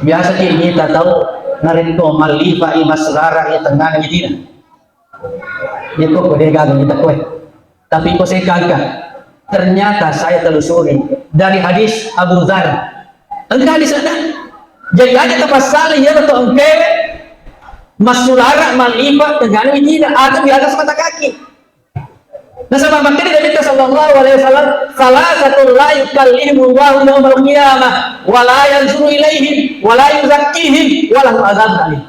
Biasa ki mita tau narekko mallifa'i massulara' tengngana witina. Iya ko, ko de' gaga mita koe. Tapi ko saya kagak. Ternyata saya telusuri dari hadis Abu Dzar. Engka hadis ada. Jadi ada tapassala iyaro to engkae massulara' mallifa' tengngana witina atau di atas mata kaki. Nasaba makkeda Nabitta sallallahu alaihi wasallam, "Tsalatsatul la yukallihimullahu yaumal qiyamah, wa la yanzuru ilaihim, wa la yuzakkihim, wa lahum adzabun alim."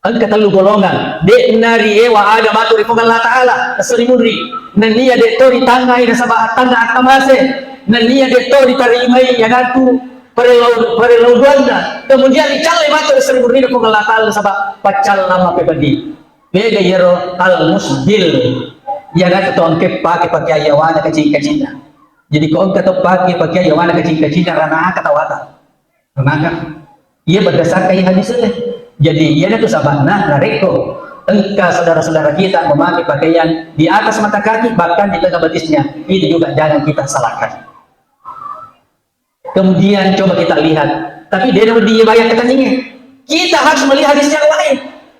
Engka tellu golongang, de'na riewa aga matu ri Puang Allah Ta'ala, esso ri munri. Nennia de' to ritangngai nasaba attanna attamase. Nennia de' to ritarimai iyanatu parellau-, parellauanna. Kemudian ricallai matu esso ri munrina Puang Allah Ta'ala nasaba paccallang mappepeddi. Beda iyaro al-musbil. Iyanatu to engka pake pakeang yawana kacing-kacinna. Jadi ko engka to pake pakeang yawana kacing-kacinna, ranaka tawata. Ranaka. Iya berdasarkan hadis ini. Jadi iyanatu sababna narekko engka saudara-saudara kita memakai pakaian di atas mata kaki, bahkan di tengah betisnya, itu juga jangan kita salahkan. Kemudian coba kita lihat, tapi dia dapat dibayar katanya. Kita harus melihat hadis yang lain.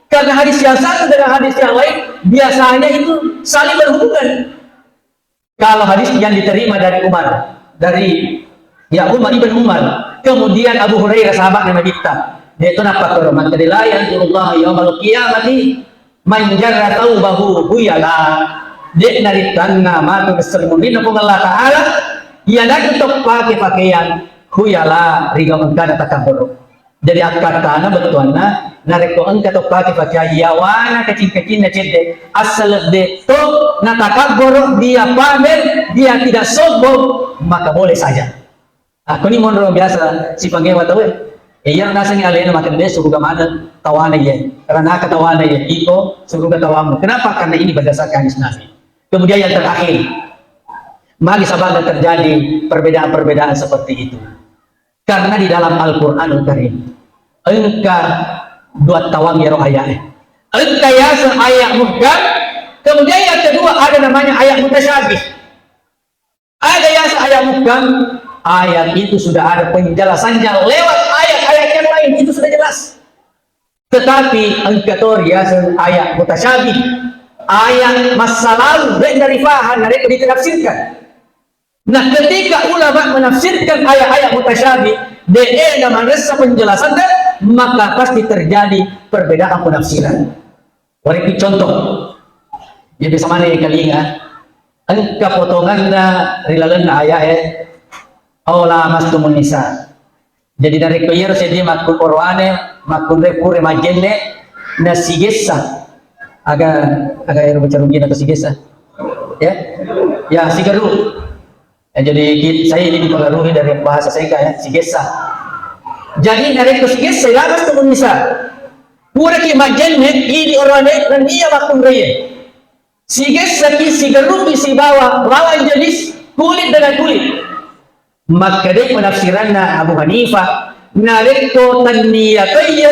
Karena hadis yang satu dengan hadis yang lain biasanya itu saling berhubungan. Kalau hadis yang diterima dari Umar, dari, ya, Umar, Ibnu Umar, kemudian Abu Hurairah, sahabat Nabi kita, dia itu napa, kalau makkeda, "La yanzurullahu yaumal qiyamati man jarra tsaubahu khuyala." De'na ritangnga matu esso ri munrinna Puang Allah Ta'ala iyanatu to pake pakeang khuyala, rigau engkana takabboro. Jadi akkattana bettuanna, narekko engka to pake pakeang yawana kacing-kacinna cedde, asal de' to natakabboro, dia pamer, dia tidak sombong, maka boleh saja. Akkoni monro biasa sipangewa tauwe. E, iyaro nasengngi alena makkeda, "De', suruga maneng tawana iye, ranaka tawana iye, iko suruga tawamu." Kenapa? Karena ini berdasarkan hadis Nabi. Kemudian yang terakhir, magi sababna terjadi perbedaan-perbedaan seperti itu? Karena di dalam Al-Quranul Karim engka dua tawang iyaro ayat. Engka yaseng ayat muhkam, kemudian yang kedua ada namanya ayat mutasyabih. Ada yaseng ayat muhkam, ayat itu sudah ada penjelasannya lewat ayat-ayat yang lain, itu sudah jelas. Tetapi engka to riaseng ayat mutasyabih, ayat massa lalu, de' naripahang narekko ditafsirkan. Nah, ketika ulama menafsirkan ayat-ayat mutasyabih, de' namanessa penjelasannya, maka pasti terjadi perbedaan penafsiran. Warekki contoh, Jadi biasa mana kalinga, engka potonganna ri lalenna ayat e, "Au lamastumun nisa." Jadi narekko iyaro seddi makkun oroane, makkunrai pura majjenne, nasigessa. Aga, aga ero baca rugina to sigessa? Ya? Ya, sigaru. Ya, jadi ki-, saya ini dipengaruhi dari bahasa saya ya, sigessa. Jadi narekko sigessa, lamastumun nisa. Puraki majjenne, idi oroane, nennia makkunrai. Sigessaki, sigaruki sibawa lawan jenis kulit dengan kulit. Makkedai penafsiranna Abu Hanifah, narekko tannia toiye